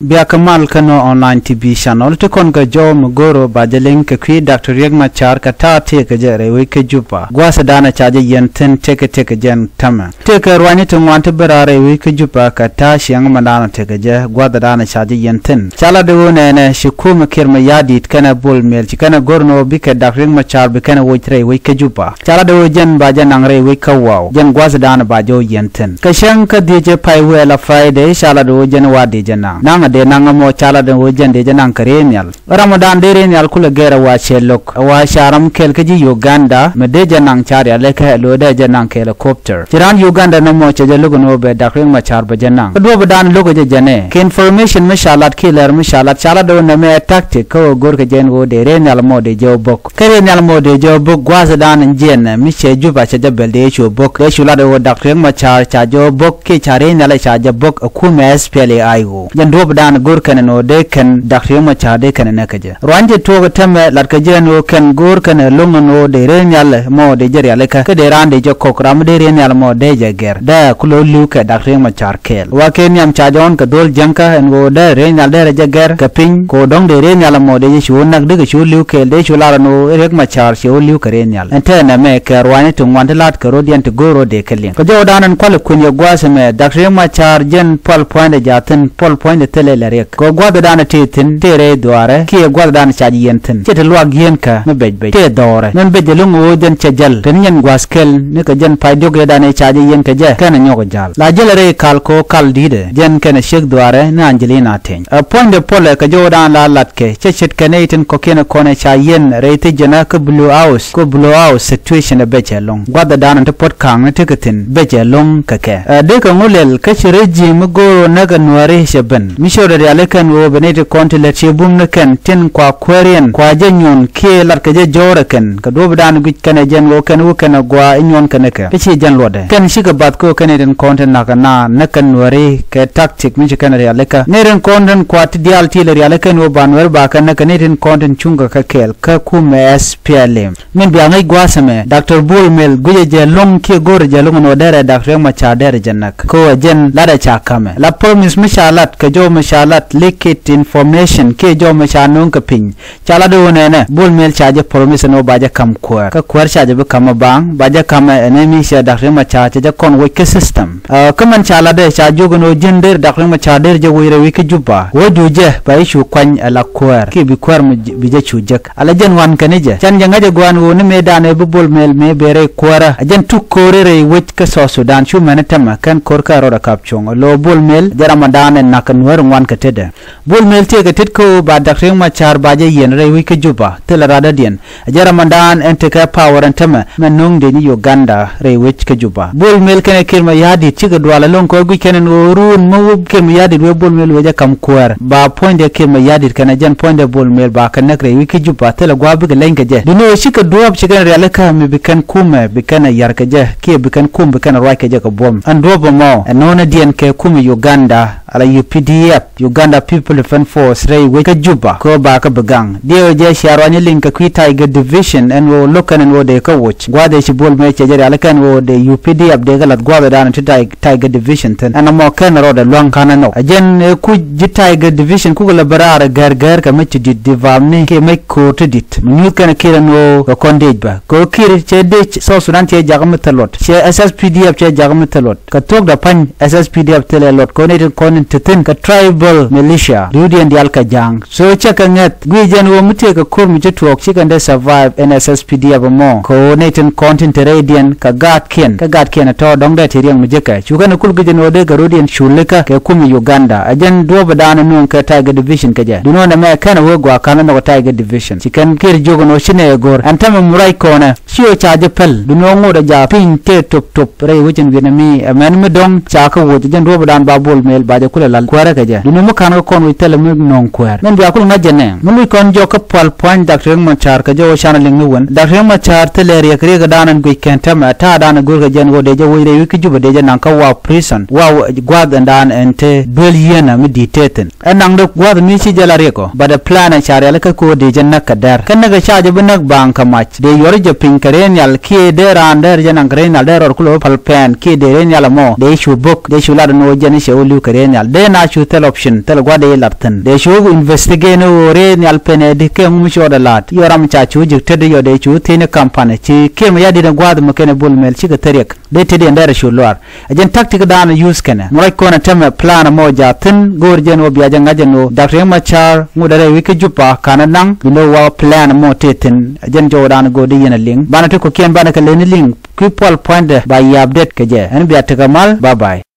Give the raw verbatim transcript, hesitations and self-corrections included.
Biakä mal kä nɔ online T V channel ti kɔn kɛ jɔw mi goro ba jɛ liŋ kɛ kui̱ Doctor Riek Machar kɛ ta̱a̱ tëëkɛ jɛ rɛy wec kä Juba. Gua̱thɛ danɛ ca jɛ yɛn thi̱n tëkɛ tëkɛ jɛn tämɛ. Tëëkɛ ruanyni ti ŋuan ti bi raar rɛy wec kä Juba kɛ ta̱a̱ ciɛŋ mɛ danɛ tëkɛ jɛ gua̱thɛ danɛ ca jɛ yɛn thi̱n. Ca la di ɣöö nɛɛnɛ ci kumɛ Kiir Mayardit kɛnɛ Bol Mel ci kɛnɛ gor ni ɣöö bikɛ Doctor Riek Machar bi kɛnɛ woc rɛy wec kä Juba. Ca la di ɣöö jɛn ba jɛ naŋ rɛy wec kä Waw. Jɛn gua̱thɛ danɛ ba jɛ ɣöö yɛn thi̱n. Kɛ cäŋ kä dhiecɛ pay wɛɛl a Friday ca la di ɣöö jɛn wa di jɛ naŋ. Naŋ a dee naŋ ɛmɔ ca la di ɣöö jɛn di jɛ naŋ kɛ rɛy nhial. Ram ɔ dan dee rɛy nhial kulɛ gɛr ɛ wa cɛ lo̱k. Ɛ wa ca ram kɛl kä ji̱ Uganda mi dee jɛ naŋ ca rialikä ɛ lo̱o̱dɛ jɛ naŋ kɛ helicopter. Ci raan Uganda nɔmɔ cɛ jɛ lo̱k ɛn ɣöö bɛ Doctor Riek Machar bɛ jɛ naŋ. Kä duɔ̱ɔ̱p dan lo̱k ɛ jɛ jɛnɛ. Kɛ information mi ca lat kiɛ lɛr mi ca lat ca la di ɣöö nɛmɛ ɛ tactic kä ɣöö go̱rkɛ jɛn ɣöö dee rɛy nhial mɔ dee jɛ ɣöö bo̱k. Kä rɛy nhial mɔ dee jɛ ɣöö bo̱k gua̱a̱thɛ dan jiɛn mi cɛ Juba cɛ jɛ bɛl dee cu bo̱k. Dee cu lat ɣöö Doctor Riek Machar ca jɛ ɣöö bo̱k kiɛ ca rɛy nhial ca jɛ bo̱k ɛ kumɛ S P L A I O. Jɛn duɔ̱ɔ̱p dan go̱r kɛn ɛn ɣöö dee kɛn Doctor Riek Machar dee kɛn ɛ nɛk kɛ jɛ. Ruany ti tuɔɔk ɛ tämɛ lat kɛ jɛ ɛn ɣöö kɛn go̱r kɛn ɛ lo̱ŋ ɛn ɣöö dee rɛy nhial mɔ dee jɛ rialikä kä dee raan dee jɛ kɔk ram mi dee rɛy nhial mɔ dee jɛ gɛr. Dee ku lo̱ li̱w kɛ Doctor Riek Machar kɛɛl. Wa kɛ nhiam ca jɔɔn kɛ dho̱l jäŋkä ɛn ɣöö dee rɛy nhial dee rɛ jɛ gɛr kɛ piny kɛ ɣöö dɔ̱ŋ dee rɛy nhial mɔ dee jɛ cu näk dikɛ cu li̱w kɛɛl dee cu lar ɛn ɣöö Riek Machar ci ɣöö li̱w kɛ rɛy nhial. Ɛn tɛɛnɛ mɛ kɛ ruanyni ti ŋuan ti la̱t kɛ ro̱diɛn ti go̱o̱r ro̱dɛ kɛ liŋ. Kɛ jɔw dan ɛn kualɛ kui̱n yɛ gua̱a̱th ɛmɛ Doctor Riek Machar jɛn pual puɔ̱nydɛ jaathin pual puɔ̱nydɛ thilɛ lɛ riɛk. Kɛ gua̱a̱th dan ɛ tëë thi̱n tëë rɛy dhuaarɛ kiɛ gua̱a̱th dan ca ji̱ yɛn thi̱n. Cɛ ti luak yieen kä mi bɛc bɛc tëë dhɔɔrɛ. Min bɛc jɛ lo̱ŋ ɣöö jɛn cɛ jäl. Teni nyɛn gua̱a̱th kɛl ni kɛ jɛn pay diɔ̱k yɛ dan ɛ ca ji̱ yɛn kɛ jɛ kɛn ɛ nyɔk ɛ ja̱l. La jäl ɛ rɛy kal kɛ ɣöö kal di̱i̱tɛ jɛn kɛn ɛ ciek dhuaarɛ ni Angelina Teny. Ɛ puɔ̱nydɛ puɔlɛ kɛ jɔw dan la lat kɛ cɛ ce̱tkɛ nɛy tin kɔ̱kiɛn kɔn ɛ ca yɛn rɛy thi̱n jɛn kä Blue House. Kä Blue House situation ɛ bɛc ɛlɔ̱ŋ. Gua̱thɛ dan ti puɔ̱t ka̱a̱ŋni tekɛ thi̱n bɛc ɛlɔ̱ŋ kɛ kɛ. Ɛ dee kɛ ŋu lɛl kä ci regime mi go̱o̱r ɣöö näk ɛ Nuääri cɛ ben. Mi ciötdɛ rialikä ɛn ɣöö bɛ nɛy ti kɔn ti lät ci bum ni kɛn tin kua kuääriɛn kua jɛ nyuɔ̱n kiɛ lat kɛ jɛ jɔ̱ɔ̱rɛ kɛn. Kɛ duɔ̱ɔ̱p dan guic kɛn ɛ jɛn ɣöö kɛn wä kɛn ɛ gɔaa inyuɔ̱n kɛn ɛ kɛ. Kä ci jɛn luɔtdɛ. Kɛn cikɛ bath kɛ ɣöö kɛn nɛy tin kɔn ti na̱k ɛ naan näk kɛn Nuääri kɛ tactic mi ci kɛn rialikä. Nɛy tin kɔn tin kua ti diaal ti lɛ rialikä ɛn ɣöö ba Nuääri ba kɛn näk kɛ nɛy tin kɔn tin cuŋkɛ kɛ kɛɛl kä kumɛ S P L M. Min bia ŋäc gua̱a̱th ɛmɛ Doctor Bol Mel guicɛ jɛ lo̱ŋ kiɛ go̱rɛ jɛ lo̱ŋ ɛn ɣöö derɛ Doctor Riek Machar derɛ jɛ näk. Kɛ ɣöö ɛ jɛn latdɛ ca ka̱mɛ. La promise mi ca lat kɛ jɔw mi ca lat leaked information kiɛ jɔw mi ca no̱o̱ŋ kɛ piny. Ca lat ɣöö nɛnɛ Bol Mel ca jɛ promise ɛn ɣöö ba jɛ ka̱m kuäär. Kä kuäär ca jɛ bi ka̱m ɛ baaŋ ba jɛ ka̱m ɛ ɛn ɛ mi cɛ Doctor Riek Machar cɛ jɛ kɔn woc kä system. Ɛ kä mɛn ca latdɛ ca jiök ɛn ɣöö ji̱n der Doctor Riek Machar der jɛ woc rɛy wec kä Juba. Wecdu jɛ ba i̱ cu kuany ɛ la kuäär kiɛ bi kuäär mi bi jɛ cu jek. Ala jɛn wan kɛn i̱ jɛ can jɛ ŋäcɛ gua̱a̱n ɣöö ni mëëdan ëë bi Bol Mel mëë bëë rɛy kuäärä. Ɛ jɛn tuk ko̱o̱ri rɛy wec kä South Sudan cu mɛn i̱ tämɛ kɛn ko̱r kä rɔɔdɛ kap cuɔ̱ŋ. Lo̱ Bol Mel jɛ Ramadan ɛ nak kɛ Nuääri ŋuan kɛ tetdɛ. Bol Mel tëëkɛ tet kä ɣöö ba Doctor Riek Machar ba jɛ yiɛn rɛy wec kä Juba thilɛ radädiɛn. Ɛ jɛn Ramadan ɛn tekɛ power ɛn tämɛ mɛ no̱o̱ŋ dee ni Uganda rɛy wec kä Juba. Bol Mel kɛnɛ Kiir Mayardit cikɛ dual ɛlɔ̱ŋ kɛ ɣöö guic kɛn ɛn ɣöö ruun mi wä Kiir Mayardit wee Bol Mel wee jɛ ka̱m kuäär. Ba puɔ̱nydɛ Kiir Mayardit kɛnɛ jɛn puɔ̱nydɛ Bol Mel ba kɛ näk rɛy wec kä Juba thilɛ gua̱a̱th bikɛ leny kɛ jɛ. Duundɛ ɣöö cikɛ duɔ̱ɔ̱p ci kɛn rialikä mi bi kɛn kumɛ bi kɛn ɛ ya̱r kɛ jɛ kiɛ bi kɛn kum bi kɛn ɛ ruac kɛ jɛ kɛ buɔ̱m. Ɛn duɔ̱ɔ̱p ɛmɔ ɛ no̱o̱ŋ ni diɛn kɛ kumɛ Uganda ala U P D F. Uganda People Defense Force rɛy wec kä Juba kɛ ɣöö ba kä bi gaŋ. Diɛw jɛ cia ruany liŋ kɛ kui̱ Tiger Division ɛn ɣöö lo̱k kɛn ɛn ɣöö dee kä woc. Gua̱a̱th ëë ci Bol Mel cɛ jɛ rialikä ɛn ɣöö dee U P D F dee kɛ la̱th gua̱a̱th ëëdan ti Ti- Tiger Division thi̱n. Ɛn ɛmɔ kɛn rɔɔdɛ lua̱ŋ ka̱n ɛnɔ. Ɛ jɛn ëë kuc ji̱ Tiger Division kukɛ lɛ bä raar ɛ gɛr gɛr kɛ mec ti di̱t divaamni kiɛ mec ko̱o̱r ti di̱t. Mi nyuuth kɛn Kiir ɛn ɣöö kɛ kɔn dec bä. Kɛ ɣöö Kiir cɛ dec South Sudan cɛ jakä mi thil luɔt. Cɛ S S P D F cɛ jakä mi thil luɔt. Kɛ thuɔ̱kdɛ pa̱ny S S P D F thilɛ luɔt kɛ ɣöö nɛy tin kɔn in te thi̱n kɛ tribal militia ri̱wdiɛn diaal kɛ ja̱a̱ŋ. So cɛ kɛ ŋäth guic jɛn ɣöö mi tëëkɛ ko̱r mi ci tuɔɔk ci kɛn dee survive ɛn S S P D F ɛmɔ kɛ ɣöö nɛy tin kɔn tin te rɛydiɛn kɛ gaatkiɛn kɛ gaatkiɛn ɛ tɔ̱ dɔ̱ŋ dee te riɛŋ mi jekɛ. Cu kɛn ɛ kul guic jɛn ɣöö dee kɛ rɔ̱diɛn cu likä kɛ kum Uganda. Ɛ jɛn duɔ̱ɔ̱p ɛ daanɛ nuɔ̱ŋ kɛ Tiger Division kɛ jɛ. Duundɛ ɣöö nɛmɛ kɛn ɛ wee gua̱a̱ ka̱n ɛ nhɔk Tiger Division. Ci kɛn Kiir jiök ɛn ɣöö ci nɛy ɛ go̱r. Ɛn täämɛ mi ruac kɔnɛ. Ci ɣöö ca jɛ päl. Duundɛ ɣöö ŋotdɛ jaak piny tëë top top rɛy wec in wi̱nɛ mi ɛmɛn mi dɔ̱ŋ ca kä woc ɛ jɛn duɔ̱ɔ̱p ɛ daan ba Bol Mel ba jɛ kulɛ la̱l kuäärä kɛ jɛ. Duundɛ mi ka̱n kä kɔn wi̱c thilɛ mi nööŋ kuäär. Min bia kul ŋa̱c jɛ nɛ. Mi luc kɔn jɔk kä pual pua̱ny Doctor Riek Machar kɛ jɔw canɛ liŋ ni wen. Doctor Riek Machar thilɛ riɛk riɛk ɛ daan ɛn guic kɛn täämɛ ɛ ta̱a̱ daan ɛ go̱r kɛ jɛn ɣöö dee jɛ woc rɛy wec kä Juba dee jɛ naŋ kä Waw prison. Waw gua̱a̱th ɛn daan ɛn te duel yieenä mi di̱i̱t tëë thi̱n. Ɛ naŋdɛ gua̱a̱th mi ci jɛ la riɛk ɔ. But ɛ plan ɛ ca rialikä kɛ ɣöö dee jɛ näk kɛ dɛr. Kä näk ɛ ca jɛ bi näk baaŋ kɛ mac. Dee yuɔr jɛ piny kɛ rɛy nhial kiɛ dee raan dee rɛ jɛ naŋ kɛ rɛy nhial dee rɔɔd kulɛ wä päl pɛn kiɛ dee rɛy nhial ɛmɔ. Dee cu bo̱k, dee cu lat ɛn ɣöö jɛn i̱ cɛ wä li̱w kɛ rɛy nhial. Dee na cu thil option thil gua̱dɛ ilat thi̱n dee cu investigate ni ɣöö rɛy nhial pɛnɛ di kɛ ŋum cuɔt ɛ la̱t yɔ ram ca cu ji̱k tet yɔ dee cu thi̱n i̱ kampani ci kiɛm ya dit in gua̱a̱th mi kɛn ɛ bul mɛl cikɛ thiriɛk dee tet yɛn dɛr cu luaar. Ɛ jɛn tactic dan use kɛnɛ mi ruac kɔn ɛ tämɛ plan mɔ ja̱ thi̱n go̱o̱r jɛn ɣöö bia jɛ ŋa̱c ɛn ɣöö Doctor Riek Machar ŋut ɛ rɛy wi̱c kä Juba ka̱n ɛ naŋ bi ni ɣöö wa plan mɔ tëë thi̱n. Ɛ jɛn jɔwdan go̱o̱r di yɛn ɛ liŋ banɛ ti kɔ̱kiɛn banɛ kɛ leni liŋ kui̱ pual pua̱nydɛ ba yiaap det kɛ jɛ ɛn bia tekɛ mal. Bye bye.